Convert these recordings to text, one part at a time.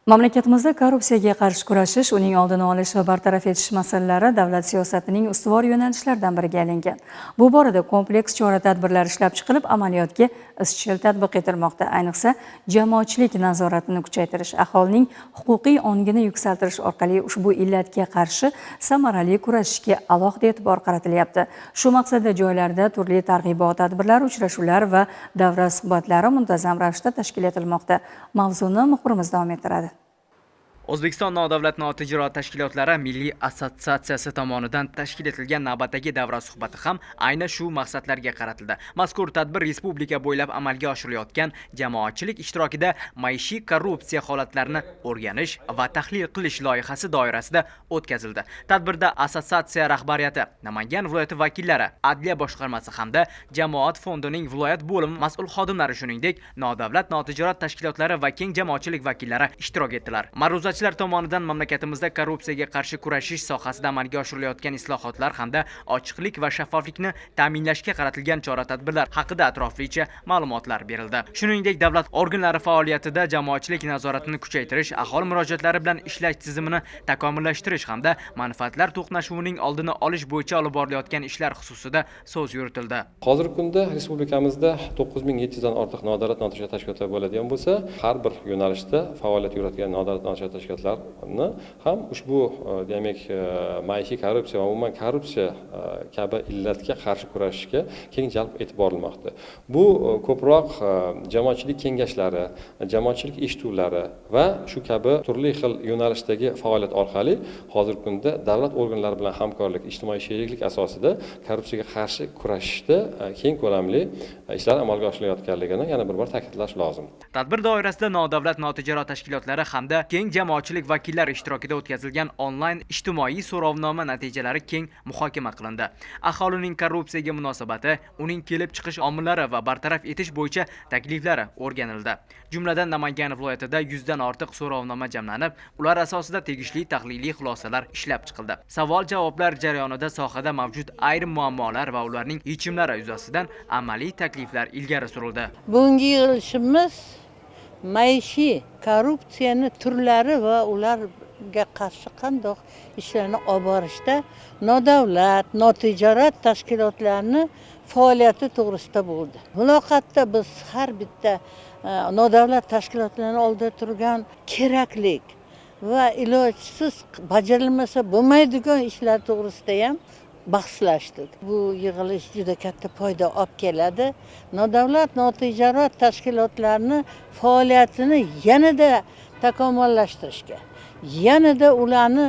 Mamlakatimizda korrupsiyaga qarshi kurashish, uning oldini olish va bartaraf etish masalalari davlat siyosatining ustuvor yo'nalishlaridan biriga aylangan. Bu borada kompleks chora-tadbirlar ishlab chiqilib, amaliyotga izchil tatbiq etilmoqda. Ayniqsa, jamoatchilik nazoratini kuchaytirish, aholining huquqiy ongini yuksaltirish orqali ushbu illatga qarshi samarali kurashishga alohida e'tibor qaratilyapti. Shu maqsadda joylarda turli targ'ibot tadbirlari, uchrashuvlar va davra suhbatlari muntazam ravishda tashkil etilmoqda. Mavzuni muxbirimiz davom ettiradi. O'zbekiston nodavlat notijorat tashkilotlari Milliy assotsiatsiyasi tomonidan tashkil etilgan navbatdagi davra suhbati ham ayni shu maqsadlarga qaratildi. Mazkur tadbir respublika bo'ylab amalga oshirilayotgan jamoatchilik ishtirokida maishiy korrupsiya holatlarini o'rganish va tahlil qilish loyihasi doirasida o'tkazildi. Tadbirda assotsiatsiya rahbariyati, Namangan viloyati vakillari, adliya boshqarmasi hamda jamoat fondining viloyat bo'limi mas'ul xodimlari, shuningdek, nodavlat notijorat tashkilotlari va keng jamoatchilik vakillari ishtirok etdilar. Ma'ruzachilar tomonidan mamlakatimizda korrupsiyaga qarshi kurashish sohasida amalga oshirilayotgan islohotlar hamda ochiqlik va shaffoflikni ta'minlashga qaratilgan chora-tadbirlar haqida atroflicha ma'lumotlar berildi. Shuningdek, davlat organlari faoliyatida jamoatchilik nazoratini kuchaytirish, aholi murojaatlari bilan ishlash tizimini takomillashtirish hamda manfaatlar to'qnashuvining oldini olish bo'yicha olib borilayotgan ishlar xususida so'z yuritildi. Hozirgi kunda respublikamizda 9700 dan ortiq nodavlat notijorat tashkilotlari bo'ladigan bo'lsa, har bir yo'nalishda faoliyat yuritgan nodavlat notijorat tashkilotlarni ham ushbu demak maishiy korrupsiya va umuman korrupsiya kabi illatga qarshi kurashishga keng jalb etib borilmoqda. Bu ko'proq jamoatchilik kengashlari, jamoatchilik eshituvlari va shu kabi turli xil yo'nalishdagi faoliyat orqali hozirgi kunda davlat organlari bilan hamkorlik, ijtimoiy sheriklik asosida korrupsiyaga qarshi kurashishda keng ko'lamli ishlar amalga oshirilayotganligini yana bir bor ta'kidlash lozim. Tadbir doirasida nodavlat notijorat tashkilotlari hamda keng jamoatchilik vakillari ishtirokida o'tkazilgan onlayn ijtimoiy so'rovnoma natijalari keng muhokama qilindi. Aholining korrupsiyaga munosabati, uning kelib chiqish omillari va bartaraf etish bo'yicha takliflari o'rganildi. Jumladan, Namangan viloyatida 100 dan ortiq so'rovnoma jamlanib, ular asosida tegishli tahliliy xulosalar ishlab chiqildi. Savol-javoblar jarayonida sohada mavjud ayrim muammolar va ularning yechimlari yuzasidan amaliy takliflar ilgari surildi. Bugungi yig'ilishimiz maishiy korrupsiyani turlari va ularga qarshi qandoq ishlarni olib borishda nodavlat, notijorat tashkilotlarini faoliyati to'g'risida bo'ldi. Muloqotda biz har bitta nodavlat tashkilotlarini oldida turgan keraklik va ilojsiz bajarilmasa bo'lmaydigan ishlar to'g'risida ham bahslashdik. Bu yig'ilish juda katta foyda olib keladi. Nodavlat notijorat tashkilotlarini faoliyatini yanada takomillashtirishga, yanada ularni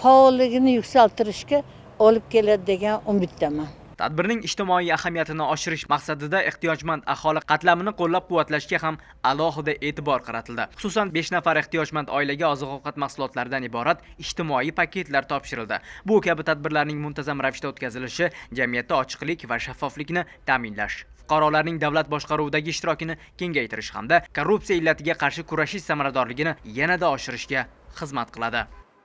faolligini yuksaltirishga olib keladi degan umiddaman. Tadbirning ijtimoiy ahamiyatini oshirish maqsadida ehtiyojmand aholi qatlamini qo'llab-quvvatlashga ham alohida e'tibor qaratildi. Xususan, 5 nafar ehtiyojmand oilaga oziq-ovqat mahsulotlaridan iborat ijtimoiy paketlar topshirildi. Bu kabi tadbirlarning muntazam ravishda o'tkazilishi jamiyatda ochiqlik va shaffoflikni ta'minlash, fuqarolarning davlat boshqaruvidagi ishtirokini kengaytirish hamda korrupsiya illatiga qarshi kurashish samaradorligini yanada oshirishga xizmat qiladi.